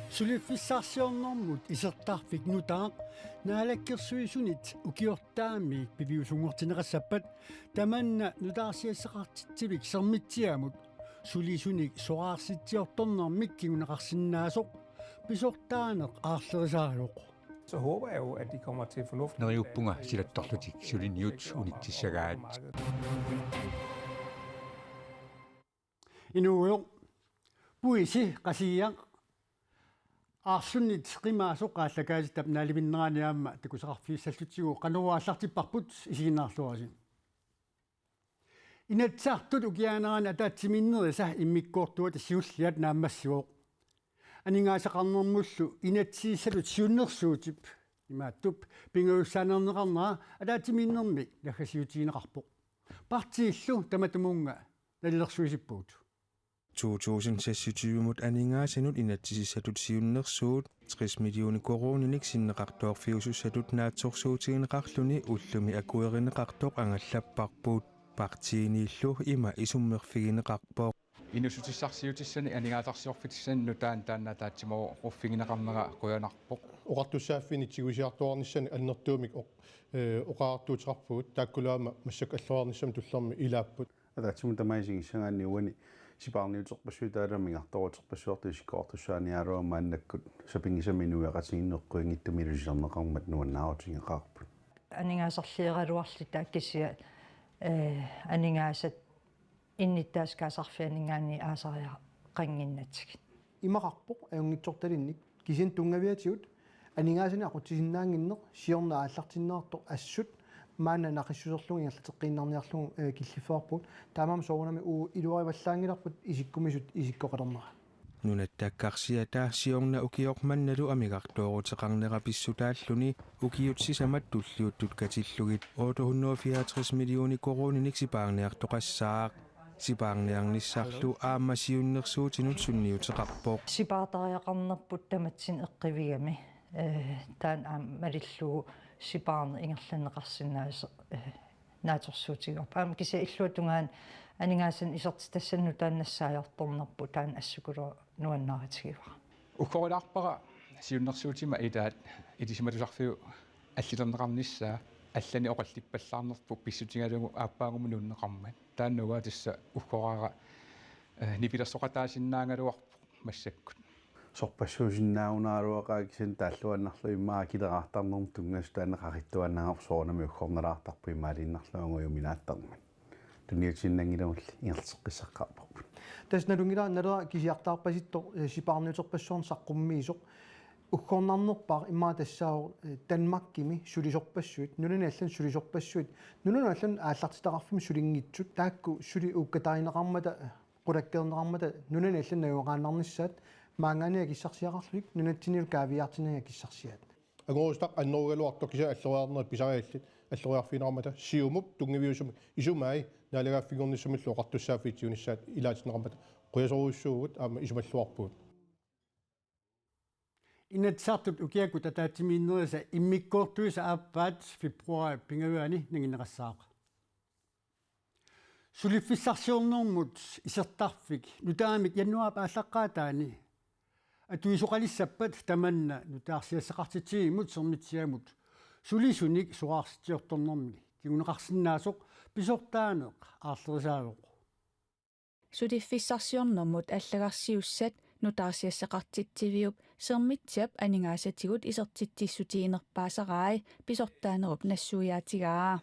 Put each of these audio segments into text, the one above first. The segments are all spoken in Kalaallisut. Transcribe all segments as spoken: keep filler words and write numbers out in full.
Suliffissarsiornermut isertarfik nutaaq Naalakkersuisunit ukiortaamiit piviusunngortinneqassappat tamanna nutaarsiassaqartitsivik Sermitsiamut sulisunik soraarsitsiortornermik kinguneqarsinnaasoq pisortaaneq aarlerisaavoq. Så håber jeg jo, at de kommer til fornuft. Neriuppunga silattorlutik suliniut unitsissagaat. Inuugujoq, puisi Qasigiaq aarlunnit qimaasoq aallakaatitap naalivinnerani aamma takusaqarfigissallutigu Qanorooq aallartipparput, isiginnaarluarisi. Inatsisartut ukiaanerani ataatsimiinnerisa immikkoortuata siulliat naammassivoq. Aningaasaqarnermullu inatsisissatut siunnersuutip imaattup pingajussaaneerneqarnera ataatsimiinnermi naggasiutigineqarpoq. Partiillu tamatumunnga nalilersuisippugut. To tusind seksogtyve-mut aningaasanut inatsisissatut siunnersuut tres millioner koruuninik sinneqartoorfiusussatut naatsorsuutigineqarluni ullumi akuerineqartoq angallapparput. Partiiniillu ima isummerfigineqarpoq. Inuussutissarsiutissani aningaasarsiorfitissanik nutaanik taanna ataatsimooruuffigineqarnera qujanarpoq. Oqartussaaffiini tigusiartuaarnissani annertuumik oq-, ee, oqariartuuteqarpugut, taakkulu aamma massakkut alloriarnissamut tullermi ilaapput. Ataatsimut tamaat isigissagaanni uani sipaarniuterpassuit taavalu amigartooruterpassuartut isikkoqartussaaniaraluarput, maannakkut sapinngisamik inuiaqatigiinnut eqquinngitsumik ilusilerneqarmat nuannaarutigeqaarput. Aningaasarliugaluarluta kisianni, ee, aningaasat innuttaasut kaasarfianinngaanniit aasariaqannginnatigit. Imaqarpoq ajunngitsortalinnik, kisianni tunngaviatigut aningaasanik aqutsisinnaannginneq siorna aallartinneqartoq assut maanna naqissuserlugu ingerlateqqiinnarniarlugu, ee, killiffeqarpugut. Taamaammat soorunami uagut iluarivallaanngilarput isikkumisut isikkoqalernera. Nunatta Karsiata siorna ukioq mannalu amigartooruteqarnera pissutaalluni ukiut sisamat tulliuttut katillugit otte hundrede og fireogtres millioner koruuninik sipaarniartoqassaaq. Sipaarniarnissarlu aamma siunnersuutinut sunniuteqarpoq. Sipaartariaqarnerput tamatsinnut eqqivigami, ee, taanna aamma malillugu sipaarneq ingerlanneqarsinnaasoq, ee, naatsorsuutigaarput. Aamma kisianni illuatungaani aningaasanik isertitassanik nutaanik nassaajortornerput taanna assukulu nuannaarutigivara. Uggorilaarpara siunnersuutima ilaat ilisimatusarfiup allilerneqarnissaa allanik oqallippallaarnerput pissutigalugu aappaagumut nuunneqarmat. Taanna uanga tassa uggoraara, ee, nipilersoqataasinnaagaluarpoq massakkut. Sorpassuusinnaagunaraluaqaaq, kisianni taalluinnarlugu immaqa akileraartarnermut tunngasut taanna qaqittuaannarpoq, soorunami uggornalaartarpoq imaaliinnarlugu angujuminaattarmat. Tunniutiinnanngilaq, ingerlateqqissaqqaarparput. Tassa nalunngilara, nalera kisiartaarpasittoq, ee, sipaarniuterpassuarnik saqqummiisoq. Uggornarnerpaaq immaqa tassaavoq, ee, Danmarkimi sulisorpassuit, nunani allani sulisorpassuit, nunanut allanut aallartitaqarfimmut sulinngitsut, taakku suli uukkatarineqarmata, qulakkeerneqarmata nunani allani najugaqaannarnissaat, maanngaanniit akissarsiaqarlutik, nunatsinnilu kaaviiaartinnagu akissarsiaat. Angorusutaq annerugaluartoq, kisianni alloriarnerit pisariallit alloriarfigineqarmata, Siumup tunngaviusumik isumai naalagaaffigiornissamillu oqartussaaffiit tigunissaat ilaatinneqarmata, qujasorujussuuvugut aamma isumalluarpugut. Inatsisartut ukiakkut ataatsimiinnerisa immikkoortuisa aappaat februaarip pingajuani nanginneqassaaq. Suliffissarsiornermut isertarfik nutaamik januaarip aallaqqaataani atuisoqalissappat tamanna nutaarsiassaqartitsivimmut Sermitsiamut sulisunik soraarsitsiortornermik kinguneqarsinnaasoq pisortaaneq aarlerisaavoq. Suliffissarsiornermut allagarsiussat nutaarsiassaqartitsiviup Sermitsiap aningaasatigut isertitsissutiginerpaasarai pisortaanerup nassuiaatigaa.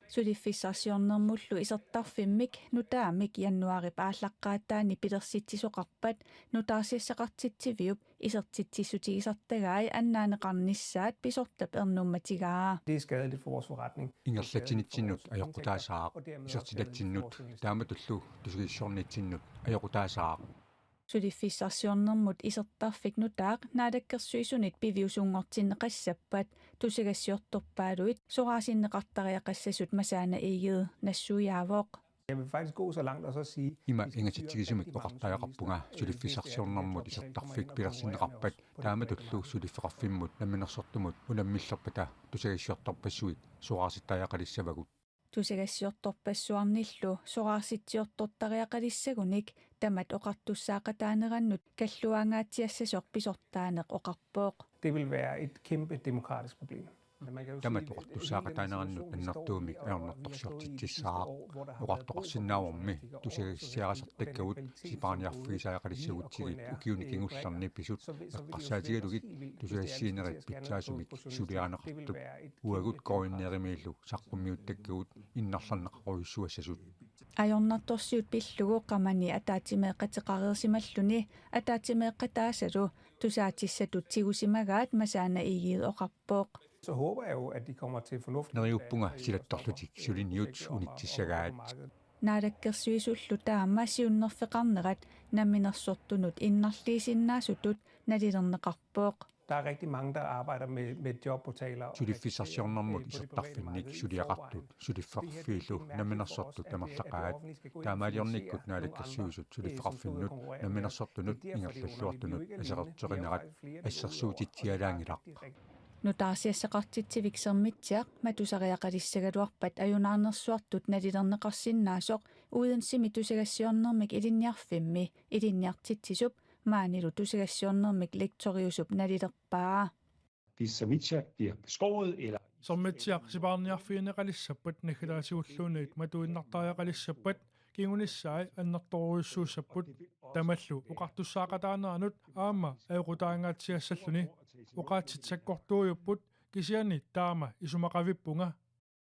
Suliffissarsiornermullu isertarfimmik nutaamik januaarip aallaqqaataani pilersitsisoqarpat nutaarsiassaqartitsiviup isertitsissutigisartagai annaaneqarnissaat pisortap ernummatigaa. Det er skadeligt for vores forretning. Ingerlatsinitsinnut ajoqutaasaaq, isertitatsinnut taamatullu tusagassiornitsinnut ajoqutaasaaq. Suliffissarsiornermut isertarfik nutaaq Naalakkersuisunit piviusunngortinneqassappat tusagassiortorpaaluit soraasinneqartariaqassasut Masaana Egede nassuiaavoq. Jeg vil faktisk gå så langt og så sige, ima ingasatsigisumik oqartariaqarpunga suliffissarsiornermut isertarfik pilersinneqarpat taamatullu suliffeqarfimmut namminersortumut unammillerpata tusagassiortorpassuit soraarsittariaqalissavagut. Tusagassiortorpassuarnillu soraarsitsiortortariaqalissagunik tamat oqartussaaqataanerannut kalluangaatsiassasoq pisortaaneq oqarpoq. Det vil være et kæmpe demokratisk problem. Tamat oqartussaaqataanerannut annertuumik ajornartorsiortitsissaaq. Oqartoqarsinnaavormi tusagassiarisartakkagut sipaarniarfigisariaqalissagutsigit ukiuni kingullerni pisut eqqarsaatigalugit tusagassiinerit pitsaasumik suliarineqartut. Uagut KNR-imiillu saqqummiuttakkagut innarlerneqarujussuassasut. Ajornartorsiut pillugu qamani ataatsimeeqateqareersimalluni ataatsimeeqataasalu tusaatissatut tigusimagaat Masaana Egede oqarpoq. Så håber jeg jo, at de kommer til fornuft. Neriuppunga silattorlutik suliniut unitsissagaat. Naalakkersuisullu taama siunnerfeqarnerat namminersortunut innarliisinnaasutut nalilerneqarpoq. Der er rigtig mange, der arbejder med, med jobportaler. Suliffissarsiornermut isertarfinnik suliaqartut suliffeqarfiillu namminersortut amerlaqaat. Taamaaliornikkut Naalakkersuisut suliffeqarfinnut namminersortunut ingerlalluartunut aserorterinerat assersuutitsialaanngilaq. Nutaarsiassaqartitsivik Sermitsiaq matusariaqalissagaluarpat ajunaarnersuartut nalilerneqarsinnaasoq Odensemi tusagassiornermik ilinniarfimmi ilinniartitsisup maanilu tusagassiornermik lektoriusup nalilerpaa. Hvis Sermitsiaq bliver beskåret eller Sermitsiaq sipaarniarfigineqalissappat naggataatigulluunniit matuinnartariaqalissappat kingunissai annertoorujussuussapput. Tamallu oqartussaaqataaneranut aamma ajoqutaangaatsiassalluni. Oqaatsit sakkortuujupput kisianni taama isumaqavippunga.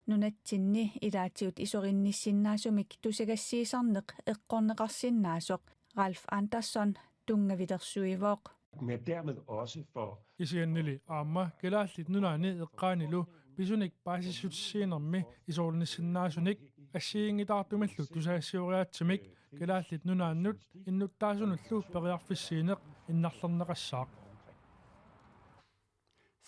Nunatsinni ilaatigut isorinnissinnaasumik tusagassiisarneq eqqorneqarsinnaasoq Ralf Andersson tunngavilersuivoq. Men dermed også for Kisiannili aamma Kalaallit Nunaanni eqqaanilu pisunik paasissutissiinermi isorinnissinnaasunik assigiinngitaartumillu tusagassioriaatsimik Kalaallit Nunaannut innuttaasunullu periarfissiineq innarlerneqassaaq.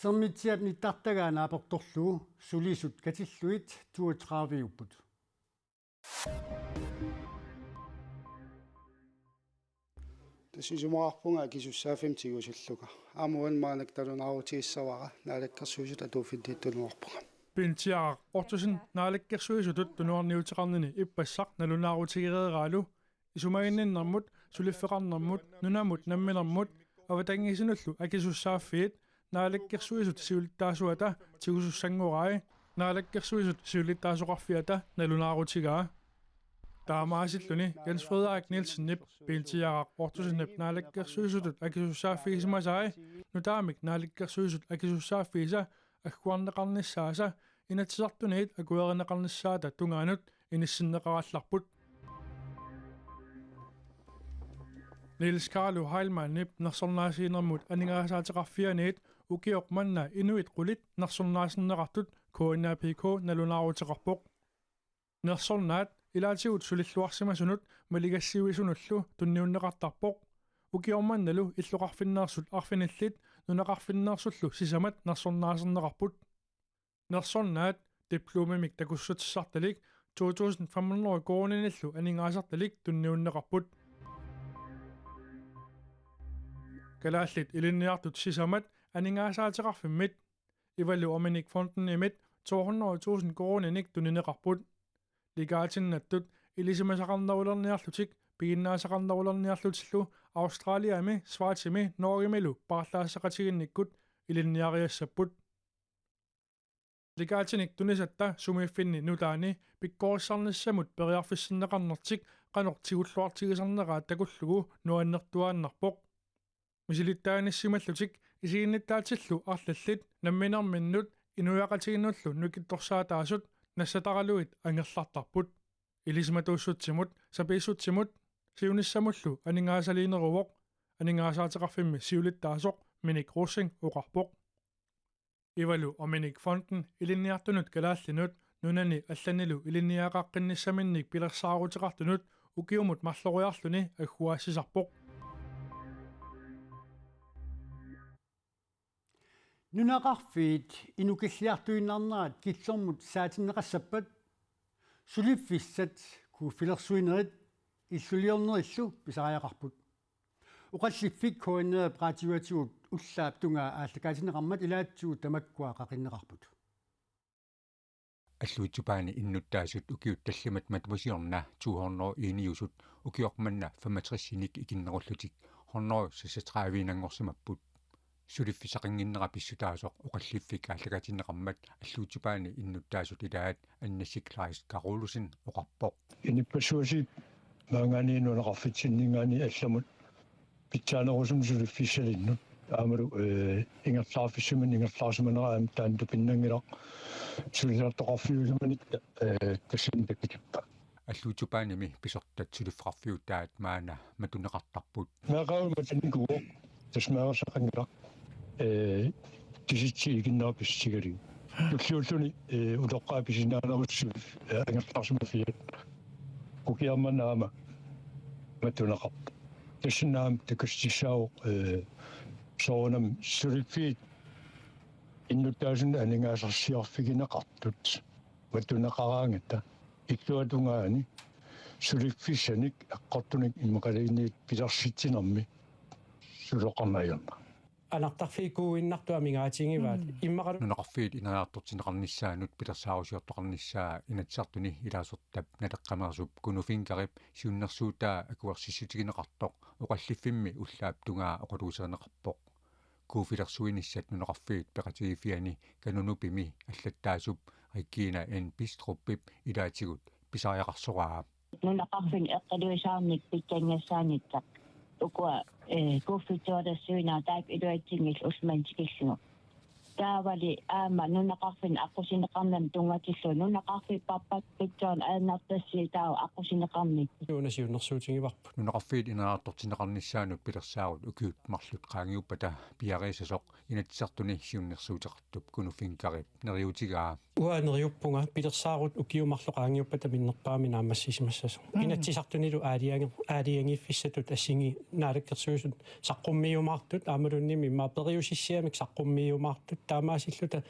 Sermitsiap nittartagaa naapertorlugu sulisut katillugit toogtredive-upput. Tassa isumaqarpunga akisussaaffimmik tigusillugu. Aamma uani maannakkut nalunaarutigissavara Naalakkersuisut atuuffinniittunuarpunga. Bentiaraq Ottosen Naalakkersuisutut tunuarniuteqarnini ippassaq nalunaarutigereeraalu isumaginninnermut, suliffeqarnermut, nunamut namminermut, avatangiisinullu akisussaaffiit Naalakkersuisut siulittaasuata tigusussanngorai Naalakkersuisut siulittaasoqarfiata nalunaarutigaa. Taamaasilluni Jens Frederik Nielsenip Bentiaraq Ottosenip Naalakkersuisutut akisussaaffigisimasai nutaamik Naalakkersuisut akisussaaffiisa agguarneqarnissaasa Inatsisartuniit akuerineqarnissaata tungaanut inissinneqarallarput. Niels Carlo Heilmannip nersornaasiinermut aningaasaateqarfianiit ukioq manna inuit qulit nersornaaserneqartut K N A P K nalunaaruteqarpoq. Nersornaat ilaatigut sulilluarsimasunut maligassiuisunullu tunniunneqartarpoq. Ukioq mannalu illoqarfinneersut arfinillit nunaqarfinneersullu sisamat nersornaaserneqarput. Nersornaat diplomimik takussutissartalik to tusind fem hundrede koruuninillu aningaasartalik tunniunneqarput. Kalaallit Ilinniartut Sisamat Aningaasaateqarfimmit Ivalu Ominik Fondenimit to hundrede tusind koruuninik tunineqarput. Likaatinnattut ilisimasaqarnerulerniarlutik piginnaasaqarnerulerniarlutillu Australiami, Schweizimi Norgemilu paarlaassaqatiginnikkut ilinniariassapput. Likaatinik tunisatta sumiiffinni nutaani pikkorissarnissamut periarfissinneqarnertik qanoq tigulluartigisarneraat takullugu nuannertuaannarpoq. Misilittaanissimallutik isiginnittaatillu arlallit namminerminnut inuiaqatigiinnullu nukittorsaataasut nassataralugit angerlartarput. Ilisimatuussutsimut, sapiissutsimut, siunissamullu aningaasaliineruvoq, aningaasaateqarfimmi siulittaasoq Minik Rosing oqarpoq. Ivalu Ominik Fonden ilinniartunut kalaallinut nunani allanilu ilinniagaqqinnissaminnit pilersaaruteqartunut ukiumut marloriarluni agguaassisarpoq. Nunaqarfiit inukilliartuinnarnerat killormut saatinneqassappat suliffissat kuuffilersuinerit illuliornerillu pisariaqarput. Oqalliffik K N R-p raatiuatigut ullaap tungaa aallakaatinneqarmat ilaatigut tamakkua qaqinneqarput. Alluitsupaani innuttaasut ukiut tallimat matuma siorna to hundrede enogtyve ukioq manna femogtresinik ikinnerullutik hundrede seksogtredive suliffissaqannginnera pissutaasoq oqalliffik aallakaatinneqarmat Alluitsupaani innuttaasut ilaat Anna Siklais Karolusen oqarpoq. Inuppassuit maanngaanniit nunaqarfitsinninngaanniit allamut pitsaanerusumik suliffissalinnut. Aammalu, eh, ingerlaarfissamik ingerlaarsimanera aamma taanna tupinnanngilaq suliartoqarfiusimanik, eh, tassani takutippa. Alluitsupaanimi pisortat suliffeqarfiutaat maanna matuneqartarput. Meeqqavut matunikuuvoq, tassa meerarsaaqanngilaq, eh, tisitsiit ikinnerat pissutigalugu. Tulliulluni, eh, utoqqaat pisinnaanerusut, eh, angerlarsimaffiat. Ukiarmanna aamma matuneqarpoq. Tassani aamma takutissaavoq, eh, soorunami suliffiit innuttaasunut aningaasarsiorfigineqartut matuneqaraangata illuatungaani suliffissanik eqqortunik immaqaluunniit pilersitsinermi suloqarneq ajornaq. Anartarfiit kuuinnartut amigaatigivaat. Mm. Immaqalu- Nunaqarfiit ineriartortinneqarnissaannut pilersaarusiortoqarnissaa Inatsisartuni ilaasortap naleqqameersup Kuno Finkeri siunnersuutaa akuersissutigineqartoq oqalliffimmi ullaap tungaa oqaluuserineqarpoq. Kuuffilersuinissat nunaqarfiit peqatigiiffianni Kanunupimi allattaasup Regina N. Bistrupip ilaatigut pisariaqarsoraa. Nunaqarfinni eqqiluisaarnissaq pikkangassaanissaq. Ukua, eh, kuuffitsualersuineq taakku iluatsinngillat ullumanna tikillugu. Taavali aamma nunaqarfinni aqqusineqarnermut tunngatillugu nunaqarfiit pappat pitsoorn aernartassi taava aqqusineqarnissaq. Una siunnersuutigivarput. Nunaqarfiit ineriartortinneqarnissaannut pilersaarut ukiut marluk qaangiuppata piareersasoq Inatsisartuni siunnersuuteqartup Kuno Finkerip neriuutigaa. Uanga neriuppunga pilersaarut ukiut marluk qaangiuppata minnerpaamik naammassisimassasoq. Mm. Inatsisartunilu aalajangi-, aalajangiiffissatut assingi Naalakkersuisut saqqummiumaartut aammaluunniimmi immaqa periusissiamik saqqummiumaartut taamaasilluta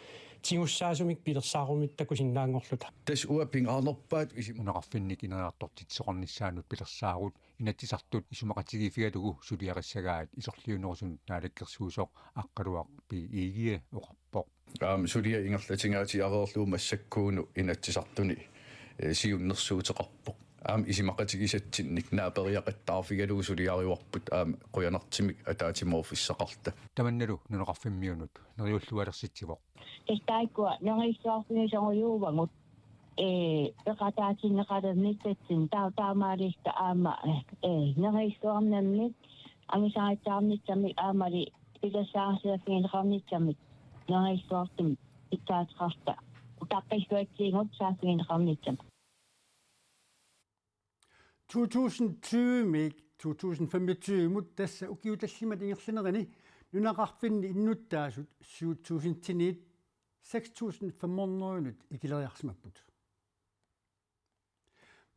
tigussaasumik pilersaarumik takusinnaanngorluta. Tassa uanga pingaarnerpaatut isima- Nunaqarfinnik ineriartortitsisoqarnissaannut pilersaarut Inatsisartut isumaqatigiiffigalugu suliarissagaat isorliunerusunut naalakkersuisoq Aqqaluaq B. Egede oqarpoq. Aamma suliaq ingerlatingaatiareerlugu massakkuunut Inatsisartuni, eh, siunnersuuteqarpoq. Aamma isumaqatigisatsinnik naaperiaqattaarfigalugu suliarivarput aamma qujanartumik ataatsimoorfissaqarluta. Tamannalu nunaqarfimmiunut neriullualersitsivoq. Tassa taakkua neriulluarfigisarujussuuvugut, ee, peqataatinneqalernissatsinnik taa-, taamaalilluta aamma, ee, neriulluarnermik angusarissaarnissamik aammali pilersaarsiorfigineqarnissamik neriulluartumik pitsaaneqarluta. Utaqqilluatsiarput saaffigineqarnissamik. To tusind tyve-mik to tusind femogtyve-mut, tassa ukiut tallimat ingerlanerini, nunaqarfinni innuttaasut syv tusind-init seks tusind fem hundrede-nut ikileriarsimapput.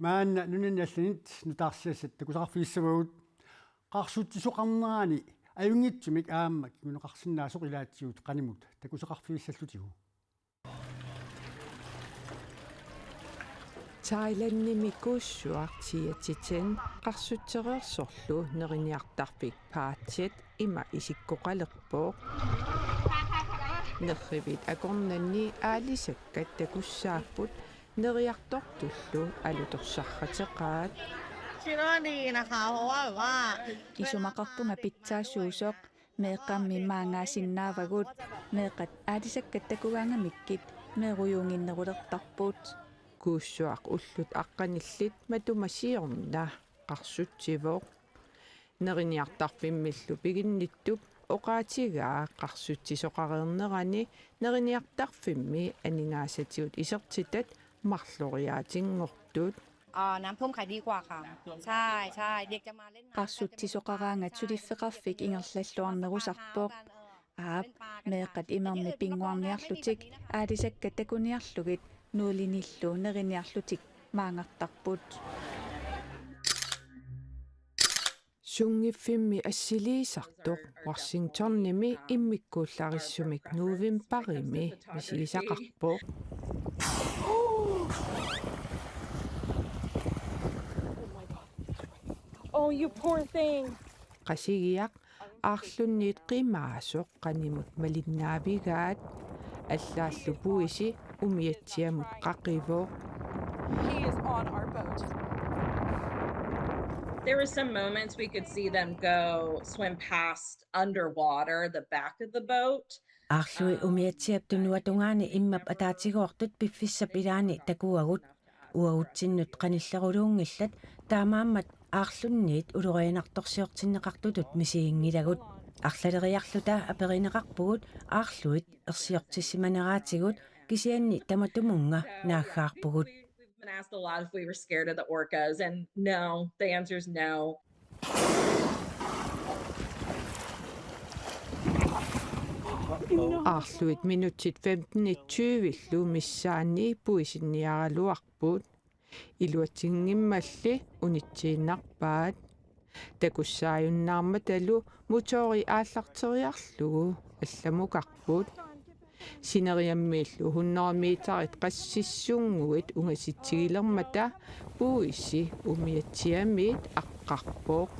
Maanna nunanit allanit nutaarsiassat takusaqarfigissavagut. Qarsutsisoqarnerani ajunngitsumik aamma kinguneqarsinnaasoq ilaatigut qanimut takusaqarfigissallutigu. Thailandimi kuussuaq Thia Thich Nhat qarsutsereersorlu neriniartarfik Pha Thet ima isikkoqalerpoq. Nerrivit akornanni aalisakkat takussaapput neriartortullu alutorsarrateqaat. Isumaqarpunga pitsaasuusoq. Meeqqammi maangaasinnaavagut, meeqqat aalisakkat takugaangamikkit meerujuuginnerulertarput. Kuussuaq ullut aqqanillit matuma siorna qarsutsivoq. Neriniartarfimmillu piginnittup oqaatigaa qarsutsisoqareernerani neriniartarfimmi aningaasatigut isertitat marloriaatinngortut. อ๋อ น้ำท่วมใครดีกว่าค่ะ ใช่ ใช่ เด็กจะมาเล่นน้ำ Qarsutsisoqaraangat suliffeqarfik ingerlalluarnerusarpoq. Aap, meeqqat imermik pinnguarniarlutik aalisakkat takuniarlugit nuulinillu neriniarlutik maangartarput. Sunngiffimmi assiliisartoq Washingtonimi immikkuullarissumik novembarimi misigisaqarpoq. Oh, you poor thing. Qasigiaq aarlunniit qimaasoq qanimut malinnaavigaat, allaallu puisi umiatsiamut qaqivoq. He is on our boat. There were some moments we could see them go swim past underwater, the back of the boat. Aarlui umiatsiap tunuatungaani immap ataatigoortut piffissap ilaani takuagut. Uagutsinnut qanilleruluunngillat, taamaammat aarlunniit ulorianartorsiortinneqartutut misiginngilagut. Arlaleriarluta aperineqarpugut aarluit ersiortissimaneraatigut, kisianni tamatumunnga naaggaarpugut. We've been asked a lot if we were scared of the orcas, and no, the answer is no. Aarluit minutsit femtenit tyvillu missaanni puisinniaraluarput. Iluatsinngimmalli unitsiinnarpaat. Takussaajunnaarmatalu motori aallarteriarlugu allamukarput. Sineriammiillu hundrede meterit qassissunnguit ungasitsigilermata puisi umiatsiamiit aqqarpoq.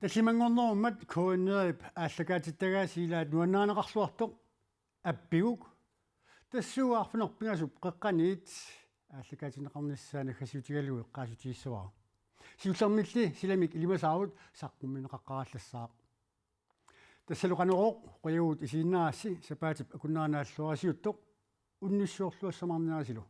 Tallimanngornerummat K N R-ip aallakaatittagaasi ilaat nuannarineqarluartoq Appiguk. Tassuugu arfineq-pingasup qeqqaniit aallakaatinneqarnissaa naggasiutigalugu eqqaassutigissavara. Siullermilli silamik ilimasaarut saqqummiunneqaqqaarallassaaq. Tassalu Qanorooq, qujavugut isiginnaarassi, sapaatip akunnerani naalluarisiuttoq, unnussiorluassamaarniarisilu.